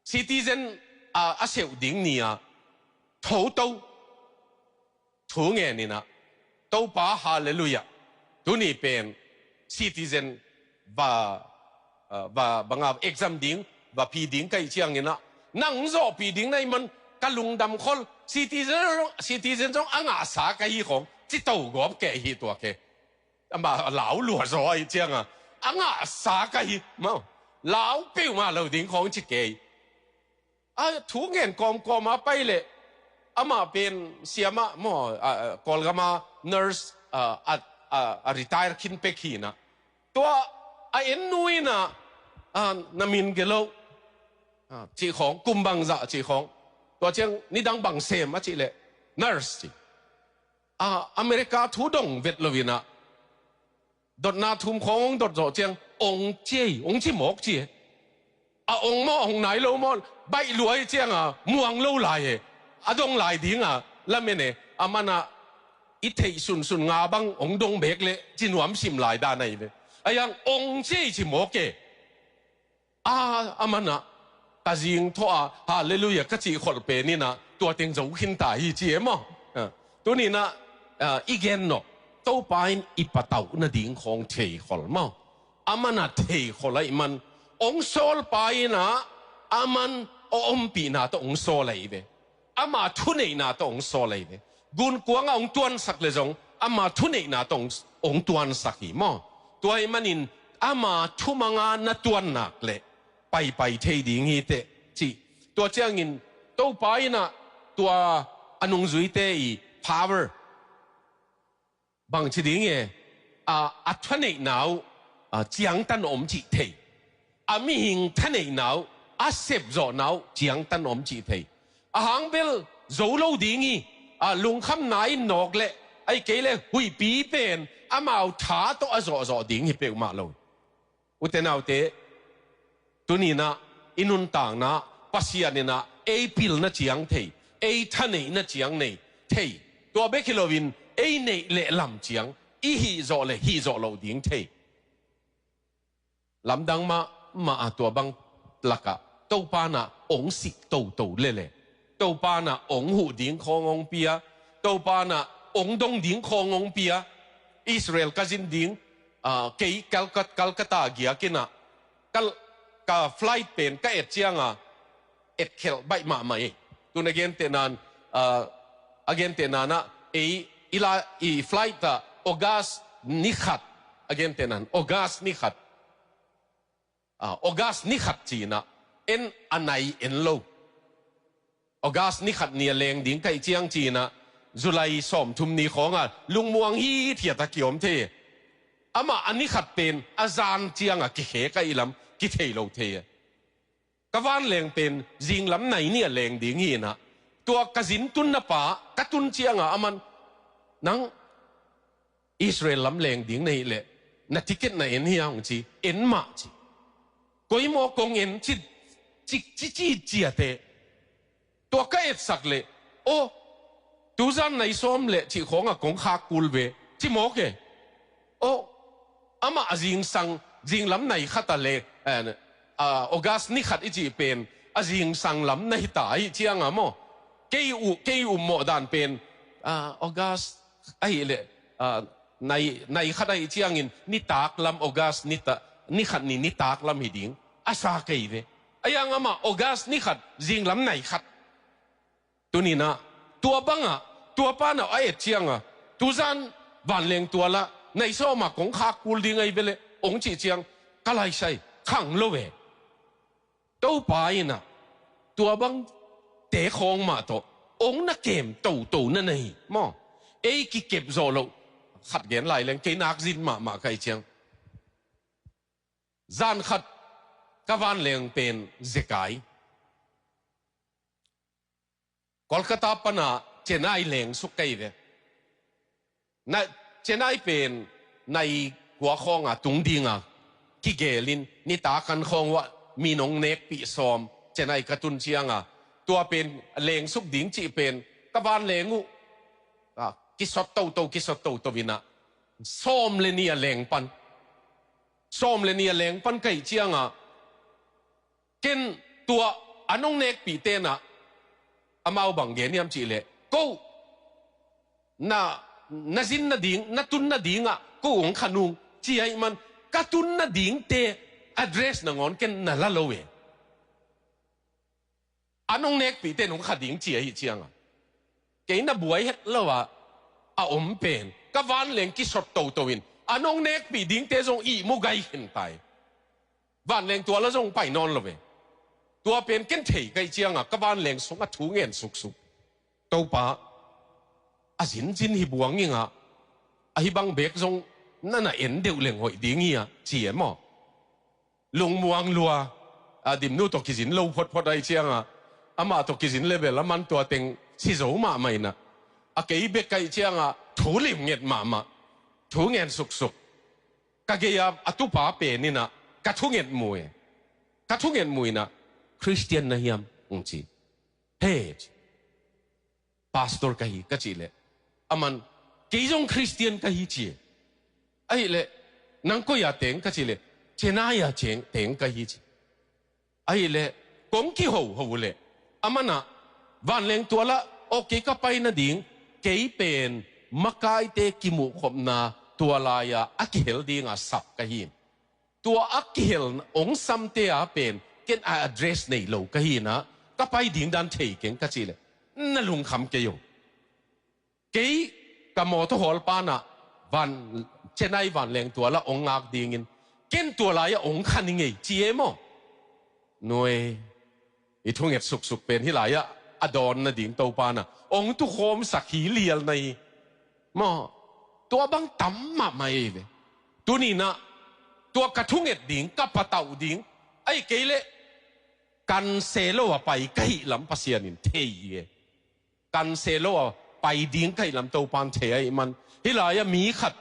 citizen, ah, a seuh ding ni-a thoto thu ngen inah, Topa, halleluiah. Tuni pen citizen va, ah, va, banga exam ding, va pi ding ka hih ciang inah, nang zawhpih ding na hih man ka lungdam khol, citizen, citizen zong a ngahsa ka hi khawng, ci to gawp kei hi tua khe. Amah lau lua zaw ahih cianga, a ngahsa ka hi maw. Lau peuhmah lo ding khawng ci kei. A thu ngen kawmkawm a pai leh, amah pen siamah maw, a, a, Kawlgama nurse, a, a, a, a retire khin pek hinah. Tua a en nu inah, a, na min gelo, a, cih khawng, kum bangzah cih khawng. Tua ciang nidang bang sem a cih leh, nurse ci. A, America thu dong vet lo inah, dotna thum khawng hong dot zawh ciang, ong ci ei, ong ci mawk ci e. A ong maw, ong nai lo maw, baih luai cianga muang lo lai e. A dong lai dinga lamen e. A manah i theih sunsun nga bang ong dong bek leh ci nuam sim lai dan ahi ve. Ahi hang ong ci ei ci mawk e. A, a manah ka zing thawh a, halleluiah ka cih kholh pen inah, tua teng zo khinta hi ci e maw. A, tuni inah, a, i gen nawh, Topa in i patauh nading khawng thei khol maw. A manah thei khol ahih man, ong sawlpa inah, a man a ompihna tawh ong sawl ahi ve. Ama thuneihna tawh ong sawl ahi ve. Gunkuangah ong tuansak le zong, ama thuneihna tawh ong, ong tuansak hi maw. Tua ahih manin ama thumanga na tuan nak leh paipai thei ding hi teh, cih. Tua ciangin Topa inah tua a nungzuite i power bangci ding e, a, a thaneihna uh, a, ciangtan om cih thei. A mihing thaneihna uh, a sepzawhna uh ciangtan om cih thei. A hang bel zo lo ding hi, a, lungkhamna in nawk leh, ahih kei leh huihpi pen amau tha tawh a zawhzawh ding hi peuhmah lo. Ute naute, tuni inah i nuntakna, Pasian inah ei pilna ciang thei, ei thaneihna ciang nei thei. Tua bek hi loin ei neih leh lam ciang i hihzawh leh hihzawh loh ding thei. Lamdang mahmah a, tua bang lakah Topa inah ong sih toto lele, Topa inah ong huh ding khawng ong pia, Topa inah ong dong ding khawng ong pia. Israel ka zin ding, a, kei Calcut-, Calcutta giak inah, ka, ka flight pen ka et cianga etkhelh baih mahmah hi. Tun a gentehna in, a, a gentehna inah, ei, i la, i flight ah August ni khat, a gentehna in August ni khat, a, August ni khat ci inah, en a nai en lo. August ni khat ni a leng ding ka hih ciang ci inah, July sawmthum ni khawngah lungmuang hithiat a kiom thei. Amah a ni khat pen a zan ciangah kikhek ahih lam kithei lo thei. Ka vanleng pen zinglam nai nih a leng ding hi inah, tua ka zin tunna pa ka tun ciangah aman, "Nang Israel lam leng ding na hih leh na ticket na en hi a," hong ci. "En mah," ci. "Koi maw kong en?" ci, ci, ci, ci, ciate. Tua ka etsak leh, "Aw, tuzan nai sawm leh cih khawngah kong khak kul ve," ci mawk e. "Aw, amah a zingsang, zinglam nai khat a leng, eh, ah, August ni khat i cih pen a zingsang lam na hi ta ahih ciangah maw, kei uh, kei uh mawh dan pen, ah, August ahih leh, ah, nai, nai khat ahih ciangin nitak lam, August nita-, ni khat ni nitak lam hi ding a sa kei ve. Ahi hang amah August ni khat, zinglam nai khat. Tuni inah tua bangah, tua pa nah a et ciangah, tuzan vanleng tualah nai sawmah kong khak kul ding ahi ve leh," hong cih ciang, ka laisai khang lo ve. Topa inah tua bangte khawng mah tawh hong na kem toto na nei maw? Ei kikep zawh loh. Khat gen lai leng, kei nak zin mahmah ka hih ciang, zan khat ka vanleng pen zekai. Kolkata pana Chennai lengsuk ka hi ve. Na, Chennai pen nai kua khawnga tung dinga kigelin, nitak an khawng uah mi nong nekpih sawm Chennai ka tun cianga, tua pen lengsuk ding cih pen ka vanleng uh, ah, kisot toto, kisot toto inah, sawm le nih a leng pan. Sawm le nih a leng pan ka hih cianga, ken tua a nong nekpih tenah amau bang gen hiam cihleh, ko na, na zin nading, na tun nadingah ko hong kha nung ci ahih man, ka tun nadingte address nangawn ken na la lo e. A nong nekpih ten hong kha ding ci ahih cianga, kei na buai het lo ah a om pen ka vanleng kisot toto in a nong nekpih dingte zong ihmu gai khin tai. Vanleng tuala zong pai nawn lo ve. Tua pen ken thei ka hih cianga ka vanleng sungah thu ngen suksuk. Topa, a zinzin hi buang ingah, ahi bang bek zong na na en deuh leng hoih ding hi a, ci e maw? Lungmuang lua, a dimnu tawh kizin lo photphot ahih cianga, amah tawh kizin lebel a man tua teng si zo mahmah inah, a kei bek ka hih cianga thu limnget mahmah, thu ngen suksuk. Ka gei-a a tupa pen inah ka thunget mu e. Ka thunget mu inah, "Khristian na hiam?" hong ci. "He," ci. "Pastor ka hi," ka cihleh, aman, "Kei zong Khristian ka hi," ci. Ahihleh, "Nang koi-a teng?" ka cihleh, "Chennai-a teng ka hi," ci. Ahihleh, kong kihoho uh leh, amanah vanleng tualah, okay, ka pai nading, kei pen makaite kimuhkhopna tua lai-a a kihel dinga sap ka hi. Tua a kihel hong samte a pen ken a address nei lo ka hi inah, ka pai ding dan thei keng ka cihleh, na lungkham kei o. Kei ka mawtaw hawl panah van, Chennai vanleng tualah hong ngak dingin, ken tua lai-ah hong kha ning ei, ci e maw? Nuai, i thunget suksuk pen hih lai-ah a dawn nading Topa nah hong tukhawmsak hi lial na hi. Maw, tua bang tam mahmah ei ve. Tuni nah tua ka thunget ding, ka patauh ding, ahih kei leh kanse lo a pai ka hih lam Pasian in thei hi e. Kanse lo a pai ding ka hih lam Topan thei ahih man, hih lai-ah mi khat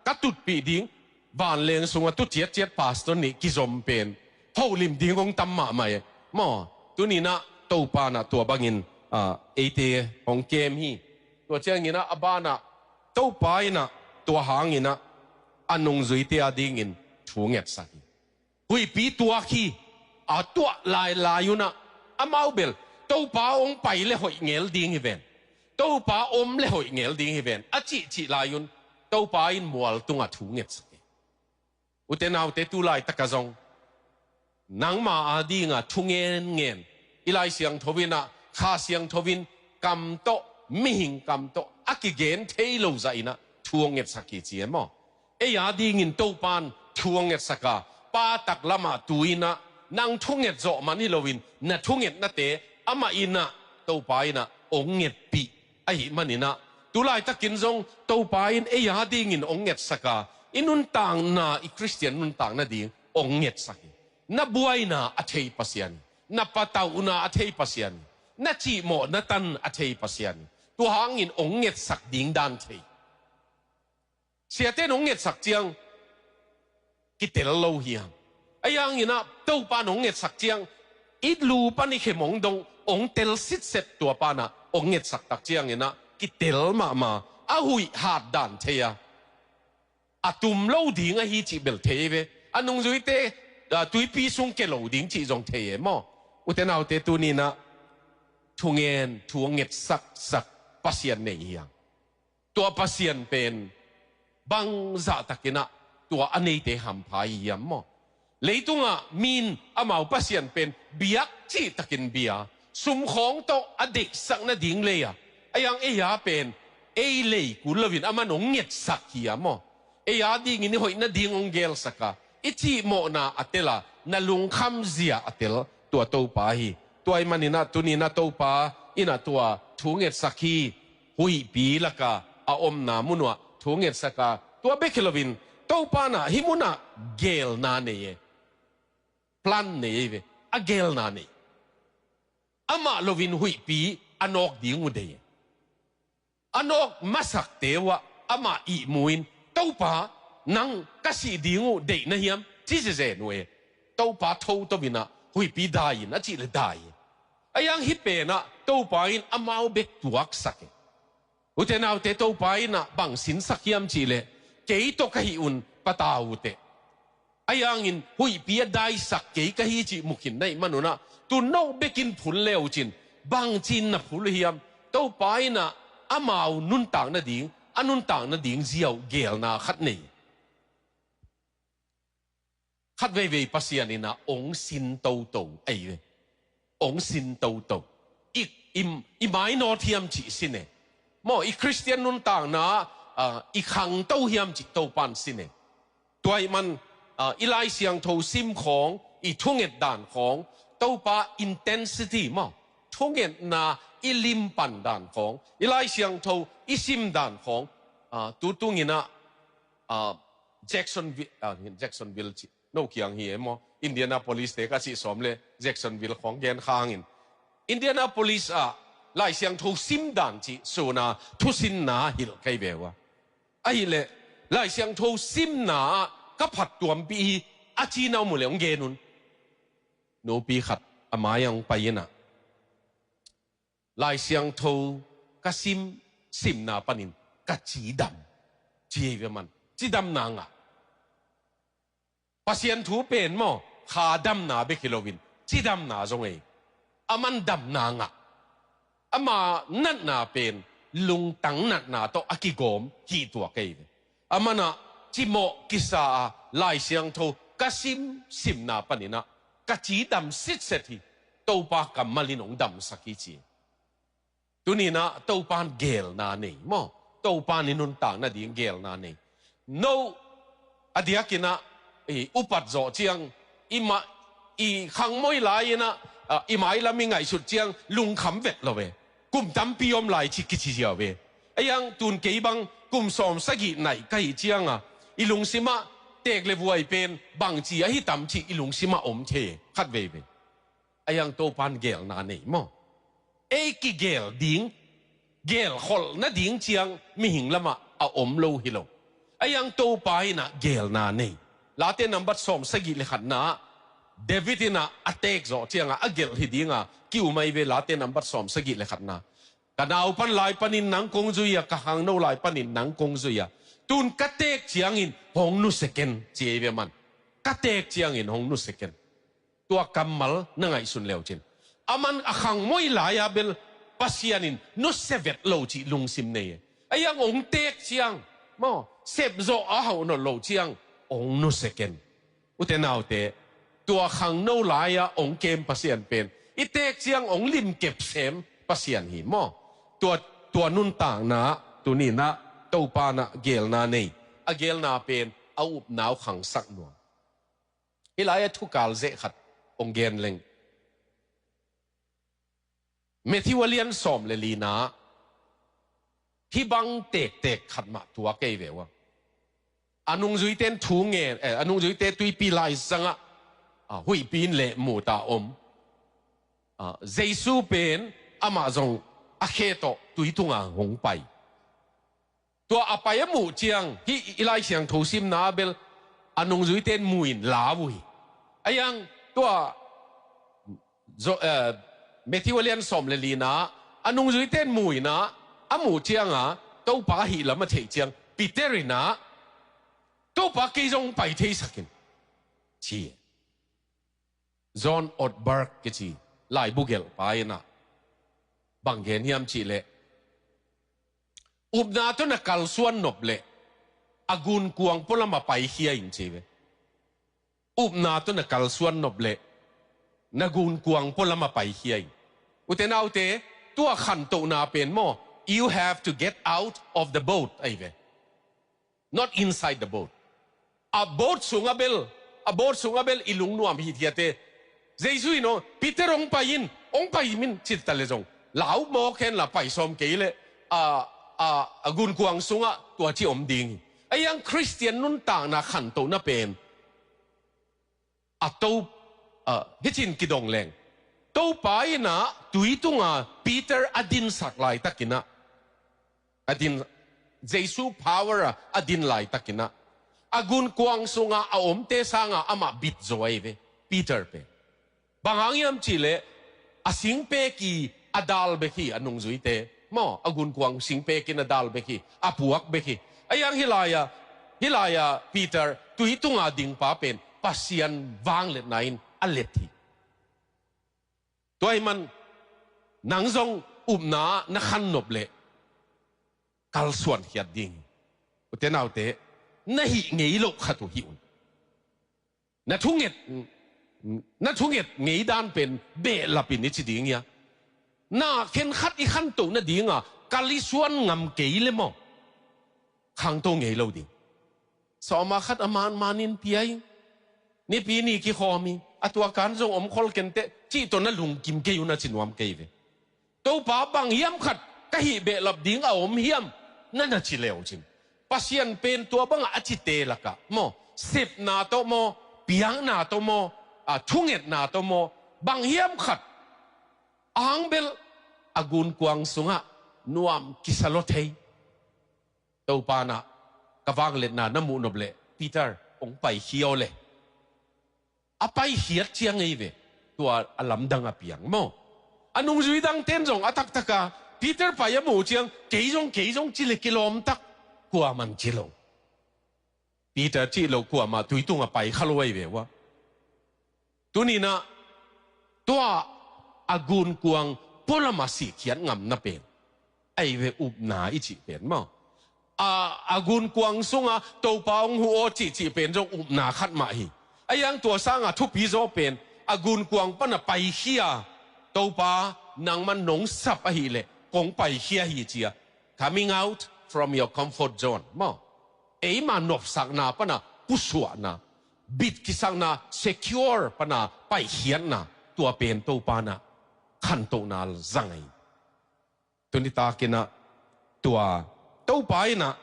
ka tutpih ding, vanleng sungah tu ciatciat pastor nih kizom pen holim ding hong tam mahmah e. Maw, tuni nah Topa nah tua bangin, ah, eite hong kem hi. Tua ciangin ah a banah Topa in ah tua hangin ah a nungzuite a dingin thu ngetsak hi. Huihpi tuak hi. A tuah lailai un ah amau bel, Topa hong pai le hoih ngel ding hi ven, Topa om le hoih ngel ding hi ven, a cihcih lai un Topa in mual tungah thu ngetsak hi. Ute naute, tu laitakah zong nangma a dingah thu ngenngen, i Lai Siangtho in ah, Kha Siangtho in kam tawh, mihing kam tawh a kigen thei lo zah in ah thu hong ngetsak hi ci e maw? Ei a dingin Topan thu hong ngetsak a, pa taklamah tu in ah nang thunget zawh man hi loin na thungetnate amah in ah, Topa in ah hong ngetpih ahih manin ah, tu laitakin zong Topa in ei a dingin hong ngetsak a, i nuntakna, i Khristian nuntakna ding hong ngetsak hi. Na buaina a thei Pasian hi. Na patauhna a thei Pasian hi. Na cihmawhna tan a thei Pasian hi. Tua hangin hong ngetsak ding dan thei. Siate in hong ngetsak ciang kitel lo hi hang. Ahi hangin ah Topa in hong ngetsak ciang i lu pan i khem hong dong, hong tel sitset, tua pa in ah hong ngetsak tak ciangin ah kitel mahmah, a huih hat dan thei a, a tum lo ding ahi cih bel thei ve. A nungzuite, ah, tuipi sung ke lo ding cih zong thei e maw? Ute naute, tuni in ah thungen, thu a ngetsaksak Pasian nei hi hang. Tua Pasian pen bang zahtakin ah tua a neite hampha hi hiam maw? Leitungah mi in amau Pasian pen biak cihtakin bia, sumkhawng tawh a deihsak nading lei a, ahi hang ei a pen ei lei kul loin aman hong ngetsak hi a maw? Ei a dingin i hoih nading hong gelsak a, i cihmawhna a tel a, na lungkham zia a tel, tua Topa hi. Tua ahih manin ah tuni in ah Topa in ah tua thu ngetsak hi. Huihpi laka a omna mun uah thu ngetsak a, tua bek hi loin Topa in ah hih munah gelna nei e. Plan nei ei ve. A gelna nei. Amah loin huihpi a nawk ding uh dei e. A nawk masakte uh ah amah ihmu in, "Topa, nang ka sih ding uh deih na hiam?" ci zezen uh e. Topa thoto in ah huihpi dai in a cih leh dai e. Ahi hang hih pen ah Topa in amau bek tuaksak e. Ute naute, Topa in ah bang sinsak hiam cih leh, "Kei tawh ka hih un, patau uh teh. Ahi hangin huihpi a daisak kei ka hi," cih mu khin na hih manun ah, tu no bekin phul le uh cin, bangci in na phul uh hiam? Topa in ah amau nuntak nading, a nuntak nading zia uh gelna khat nei. Khat veivei Pasian in ah hong sin toto ahi ve. Hong sin toto. I, i, i mainawt hiam cih sin e. Maw, i Khristian nuntakna, ah, i khangto hiam cih Topa in sin e. Tua ahih man, ah, i Lai Siangtho sim khawng, i thunget dan khawng, Topa intensity maw, thungetna i limpan dan khawng, i Lai Siangtho i sim dan khawng, ah, tu tungin ah, ah, Jacksonville, ah, Jacksonville cih no kiang hi e maw, Indianapolis te ka cih sawm le Jacksonville khawng gen kha hangin, Indianapolis ah Lai Siangtho sim dan cih sun a thusinna hilh kei ve uh a. Ahih leh Lai Siangtho simna ah ka phattuampih hi, a cina om uh leh hong gen un. Nupi khat a mai ah hong pai in ah, "Lai Siangtho ka sim, simna panin ka cidam," ci hi ve. Aman cidamna ngah. Pasian thu pen maw, kha damna bek hi loin cidamna zong ei. Aman damna ngah. Ama natna pen lungtang natna tawh a kigawm hi tuak ei ve. Aman ah cimawh kisa a, "Lai Siangtho ka sim, simna panin ah ka cidam sitset hi, Topa kammal in hong damsak hi," ci. Tuni in ah Topa in gelna nei maw? Topa in i nuntak nading gelna nei. No, a diakin ah, i upat zawh ciang, i ma, i khangmoi lai in ah, ah, i mailam i ngaihsut ciang lungkham vet lo ve. Kum tampi om lai ci kici ziau ve. Ahi hang tun kei bang kum sawm sagih nai ka hih ciang a, i lungsim ah teek le vuai pen bangci ahi tam cih i lungsim ah om thei khat veivei. Ahi hang Topa in gelna nei maw? Ei kigel ding, gelkholh nading ciang mihing lamah a om lo hi lo. Ahi hang Topa in ah gelna nei. Late nambat sawm sagih le khatna ah David in ah a teek zawh ciang a, a gelh hi ding a ki-um ahi ve. Late nambat sawm sagih le khatna, "Ka naupan lai panin nang kong zui a, ka khangno lai panin nang kong zui a, tun ka teek ciangin hong nusia ken," ci ahi ve. Aman, "Ka teek ciangin hong nusia ken." Tua kammal na ngaihsun le uh cin, aman a khangmoi lai-a bel Pasian in nusia vet lo cih lungsim nei e. Ahi hang hong teek ciang maw, sepzawh a hauh nawn lo ciang hong nusia ken. Ute naute, tua khangno lai-a hong kem Pasian pen i teek ciang hong limkep sem Pasian hi maw? Tua, tua nuntakna ah tuni in ah Topa in ah gelna nei. A gelna pen a upna uh khangsak nuam. Hih lai-ah thukal zeh khat hong gen leng. Matthew a lian sawm le lina ah hih bang tektek khat mah tuak ei ve uh a. A nungzuite in thu ngen, eh, a nungzuite tuipi laizang ah, ah, huihpi in lehmut a om. ah, Jesu pen amah zong a khe tawh tui tunga hong pai. Tua a pai a muh ciang, hih i Lai Siangtho simna ah bel a nungzuite in mu in lau uh hi. A iang tua Zo-, eh, Matthew a lian sawm le lina, a nungzuite in mu in ah, a muh cianga, Topa ahih lam a theih ciang, Peter in ah, "Topa, kei zong pai theisak in," ci. John Ortberg kici laibu gelhpa in ah bang gen hiam cih leh, "Upna tawh na kalsuan nop leh a gunkuang pualam ah paikhia in," ci ve. Upna tawh na kalsuan nop leh na gunkuang pualam ah paikhia in. Ute naute, tua khantohna pen maw, you have to get out of the boat, ahi ve. Not inside the boat. A boat sungah bel, a boat sungah bel i lungnuam hithiate. Jesu in aw, "Peter, hong pai in, hong pai in," ci ta leh zong, "Lau mawk hen la, pai sawm kei leh a, a, a gunkuang sungah tua ci om ding hi." A iang Khristian nuntakna khantohna pen a to, ah, hicin kidong leng, Topa in ah tui tunga Peter a dinsak laitakin ah, a din, Jesu power ah a din laitakin ah, a gunkuang sunga a omte sanga amah bit zaw ahi ve, Peter pen. Bang hang hiam cih leh, a singpek in a dal bek hi, a nungzuite maw, a gunkuang singpek in a dal bek hi, a puak bek hi. A iang hih lai-ah, hih lai-ah Peter tui tunga dingpa pen Pasian vangliatna in a let hi. Tua ahih man nang zong upna na khan nop leh kalsuan khiat ding hi. Ute naute, na hih ngei loh khat uh hih un. Na thunget, na thunget ngei dan pen behlap in i ci ding hi a, na khenkhat i khantoh nadinga kal i suan ngam kei leh maw, khangto ngei lo ding. Sawma khat a manman in pia in, Nipi ni kikhawm hi, a tua kan zong om khol kenteh, cih tawh na lungkim kei un a ci nuam kei ve. Topa, bang hiam khat ka hih behlap ding a om hiam, na na ci le uh cin. Pasian pen tua bangah a cite lakah maw, sepna tawh maw, piakna tawh maw, a, thungetna tawh maw, bang hiam khat a hang bel a gunkuang sungah nuam kisa lua thei. Topa in ah ka vangliatna na muh nop leh, Peter, hong paikhia aw le. A paikhiat ciang ei ve, tua a lamdang a piang maw. A nungzui dangte'n zong a taktaka Peter pai a muh ciang, "Kei zong, kei zong," ci le kilawm tak, kuaman ci lo. Peter cih lo kuamah tui tungah pai kha lo ahi ve ua. Tuni-in ah tua a gunkuang pualamah sihkhiat ngamna pen ahi ve, upna i cih pen maw. A, a gunkuang sungah Topa hong huh aw cihcih pen zong upna khat mah hi. A iang tua sangah thupi zaw pen a gunkuang panah paikhia, "Topa, nangman nong sap ahih leh kong paikhia hi," ci-a, "Coming out from your comfort zone," maw. Eima nopsakna pana pusuahna, bit kisakna, secure pana paikhiatna, tua pen Topa in ah khantohna zang hi. Tuni takin ah tua Topa in ah,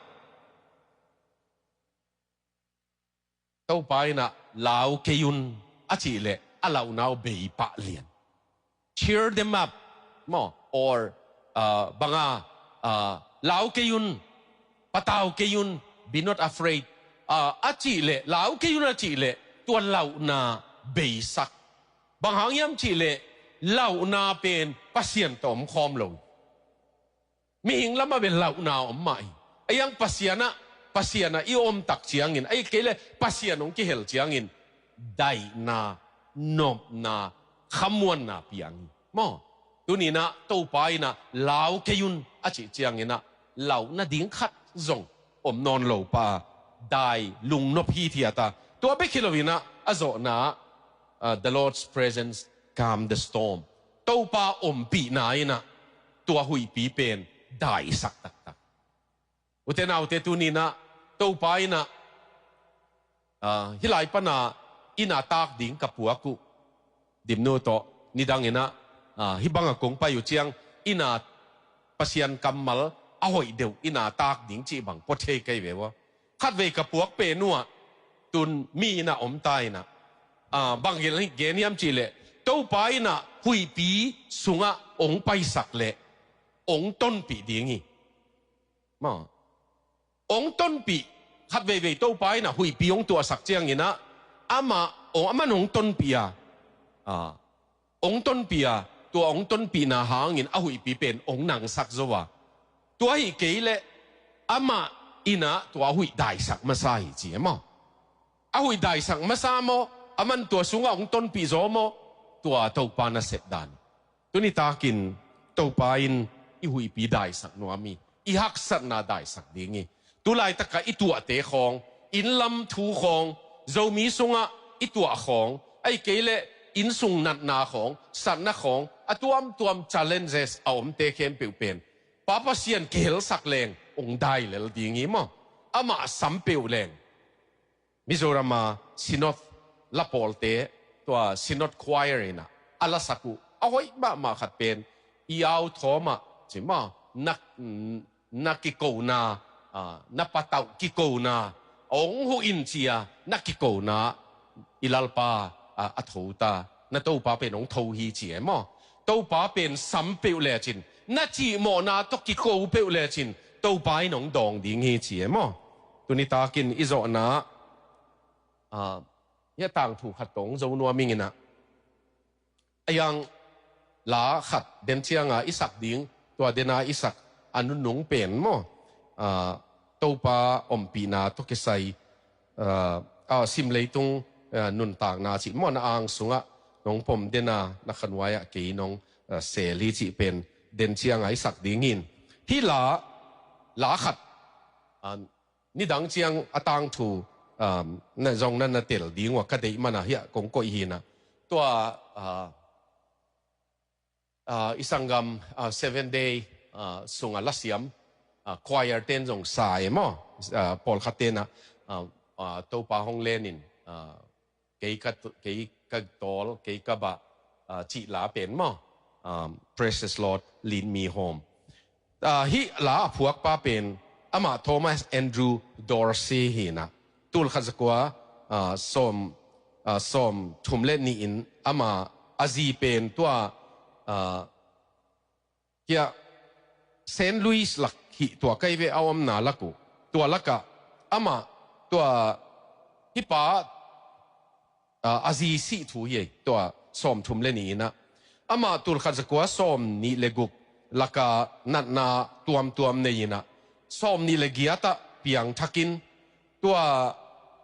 Topa in ah, "Lau kei un," a cih leh a lauhna uh bei pah lian. Cheer them up, maw, or, uh, banga, uh, "Lau kei un, patau kei un, be not afraid," uh, a cih leh, "Lau kei un," a cih leh tua lauhna beisak. Bang hang hiam cih leh lauhna pen Pasian tawh om khawm lo. Mihing lamah bel lauhna om mah hi. A iang Pasian ah, Pasian ah i om tak ciangin, ahih kei leh Pasian hong kihel ciangin, daihna, nopna, khamuanna piang hi. Maw, tuni-in ah Topa in ah, "Lau kei un," a cih ciangin ah lauhna ding khat zong om nawn lo pah, dai lungnop hithiat a. Tua bek hi lo-in ah, a zawhna ah, uh, "The Lord's presence calm the storm." Topa ompihna in ah tua huihpi pen daisak taktak. Ute naute, tuni-in ah Topa in ah, ah, hih lai pana inn a tak ding ka puak uh, Dimnu tawh, nidangin ah, ah, hih bangah kong pai uh ciang, inn a Pasian kammal a hoih deuh inn a tak ding cih bang pua thei kei ve ua. Khatvei ka puak pen uh ah, tun mi in ah om ta in ah, ah, bang gen, gen hiam cih leh, Topa in ah huihpi sungah ong paisak leh ong tonpih ding hi. Maw, ong tonpih, khat veivei Topa in ah huihpi ong tuahsak ciangin ah, amah, ong, aman ong tonpih a, a, ong tonpih a, tua ong tonpihna hangin a huihpi pen ong nangsak zo a, tua hi kei leh amah in ah tua huih daisak masa hi ci e maw. A huih daisak masa maw, aman tua sungah ong tonpih zaw maw, tua Topa nasep dan. Tuni takin Topa in i huihpi daisak nuam hi, i haksatna daisak ding hi. Tulaitakah i tuahte khawng, inn lam thu khawng, Zomi sungah i tuah khawng, ahih kei leh inn sung natna khawng, satna khawng, a tuamtuam challenges a omte khempeuh pen Pa Pasian kihelsak leng ong dai lel ding hi maw. Amah sam peuh leng. Mizoram a Synod la pawlte, tua Synod Choir in ah a lasak uh a hoih mahmah khat pen, i au thawm ah ci maw, na, na kikona, a, na patauh kikona, ong huh in ci a na kikona, i Lalpa, a, a tho ta, na Topa pen ong tho hi ci e maw. Topa pen sam peuh lecin, na cihmawhna tawh kiko peuh lecin Topa in ong dawng ding hi ci e maw. Tuni takin i zawhna, a, hih a tangthu khat tawh ong zo nuam ing in ah, a yang la khat den cianga i sak ding, tua dena i sak a nunung pen maw, a, Topa ompihna tawh kisai, a, a, sim leitung, a, nuntakna cih maw, na ang sungah nong pom dena na khanuai-ah kei nong, a, sel hi cih pen den cianga i sak ding hi in. Hih la, la khat, a, nidang ciang a tangthu, um, na zong na na tel ding uh a ka deih mana hiah kong koih hi in ah. Tua, uh, uh, i sanggam, uh, Seven Day, uh, sungah lasiam, uh, choir ten zong sa e maw. Uh, pawlkhat ten ah, uh, uh, Topa hong lenin, uh, kei ka tu-, kei ka tawl, kei ka bah, ah, cih la pen maw. Um, Precious Lord, lead me home. Ah, hih la a phuakpa pen amah Thomas Andrew Dorsey hi in ah, tul khat zakua, ah, sawm, ah, sawm thum le nih in amah a zi pen tua, ah, hia Saint Louis lak hi, tua kai ve a omna lak uh. Tua lakah amah tua hih pa, a, a zi sih thu hi ei, tua sawm thum le nih in ah. Amah tul khat zakua sawm nih le guk laka natna tuamtuam nei in ah, sawm nih le giat ah piangthak in, tua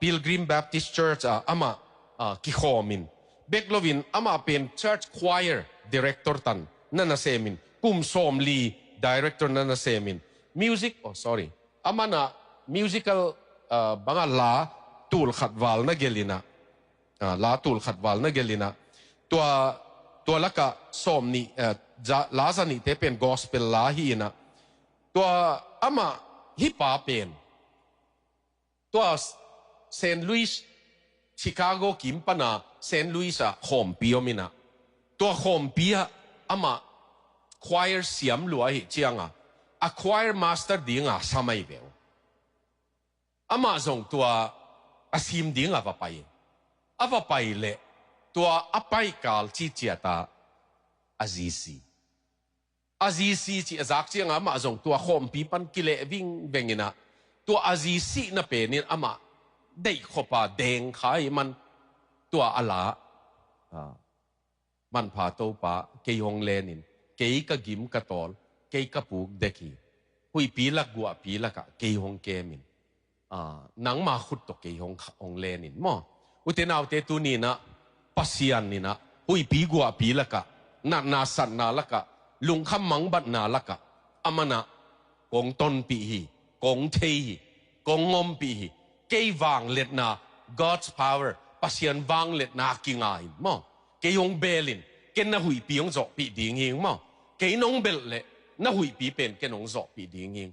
Pilgrim Baptist Church ah amah, ah, kikhawm in, bek loin amah pen church choir director tan na na sem in, kum sawmli director na na sem in, music, oh, sorry, amah na musical, ah, banga la tul khat val na gelh in ah, ah, la tul khat val na gelh in ah, tua, tua lakah sawm nih, ah, za-, la za nihte pen gospel la hi in ah, tua amah hih pa pen tua Saint Louis, Chicago kim pana Saint Louis ah khawmpi om in ah, tua khawmpi ah amah choir siam lua ahih cianga, a choir master dinga sam ahi ve uh. Amah zong tua a sim dinga va pai. A va pai leh tua a paikal ciciat ah a zi si. A zi si cih a zak cianga amah zong tua khawmpi pan kileh vingveng in ah, tua a zi sihna pen in amah deih khop a deng kha ahih man, tua a la, ah, manpha Topa, kei hong len in, kei ka gim ka tawl, kei ka puk dek hi. Huihpi lak guahpi lakah kei hong kem in. Ah, nangma khut tawh kei hong, hong len in maw. Ute naute, tuni in ah Pasian in ah huihpi guahpi lakah, natna satna lakah, lungkham mangbatna lakah, amah in ah kong tonpih hi, kong thei hi, kong ompih hi. Kei vangliatna, God's power, Pasian vangliatna kinga in maw. Kei hong bel in, ken na huihpi hong zawhpih ding hi maw. Kei nong belh leh na huihpi pen ken hong zawhpih ding hi.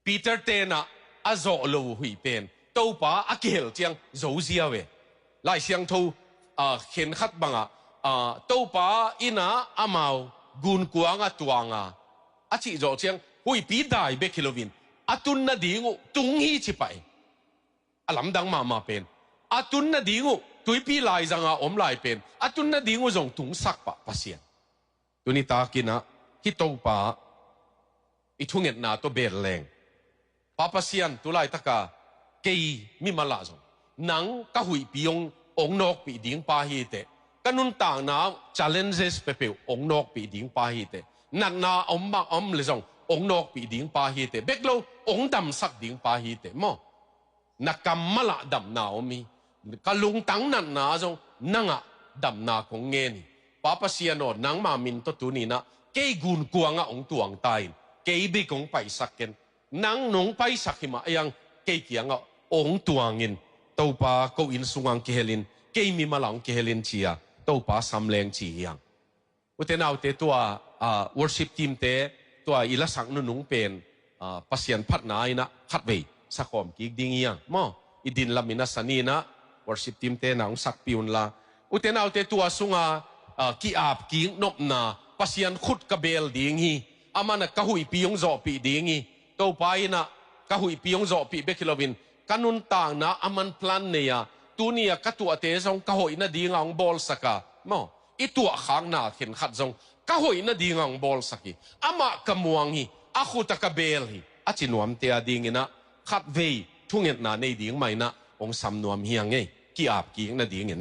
Peter ten ah a zawh lo huih pen Topa a kihel ciang zo ziau e. Lai Siangtho, ah, khenkhat bangah, ah, Topa in ah amau gunkuang ah tuang a, a cih zawh ciang huihpi dai bek hi loin a tun nading uh tung hi ci pah e. A lamdang mahmah pen, a tun nading uh tuipi laizang a om lai pen a tun nading uh zong tungsak pah Pasian. Tuni takinah hih Topa i thungetna tawh bel leng, Pa Pasian, tulaitaka kei mimal ah zong nang ka huihpi hong, hong nawkpih ding pa hi teh. Ka nuntakna challenges peuhpeuh hong nawkpih ding pa hi teh. Natna om mah om le zong hong nawkpih ding pa hi teh. Bek lo, hong damsak ding pa hi teh maw. Na kammal ah damna om hi. Ka lungtang natna zong nangah damna kong ngen hi. Pa Pasian aw, nangma min tawh tuninah kei gunkuangah hong tuang ta in. Kei bek hong paisak ken. Nang nong paisak hi mah ei ang, kei kiangah hong tuangin. Topa, ko inn sungah hong kihelin, kei mimal ah hong kihelin ci-a Topa samleng ci hi ang. Ute naute, tua, ah, worship team te, tua i lasak nunung pen, ah, Pasian phatna inah khatvei sakhawm kik ding hi ang maw. I din lamin a saninah worship team te na hong sakpih unla. Ute naute, tua sunga, ah, ki-ap kik nopna, Pasian khut ka bel ding hi. Aman a ka huihpi hong zawhpih ding hi. Topa inah ka huihpi hong zawhpih bek hi loin ka nuntakna aman plan nei a, tuni a ka tuahte zong ka hoih nadinga hong bawlsak a maw. I tuahkhakna khenkhat zong ka hoih nadinga hong bawlsak hi. Amah ka muang hi. A khuta ka bel hi, a ci nuamte a dinginah khatvei thungetna nei ding mah inah hong sam nuam hi ang ei, ki-ap kik nadingin.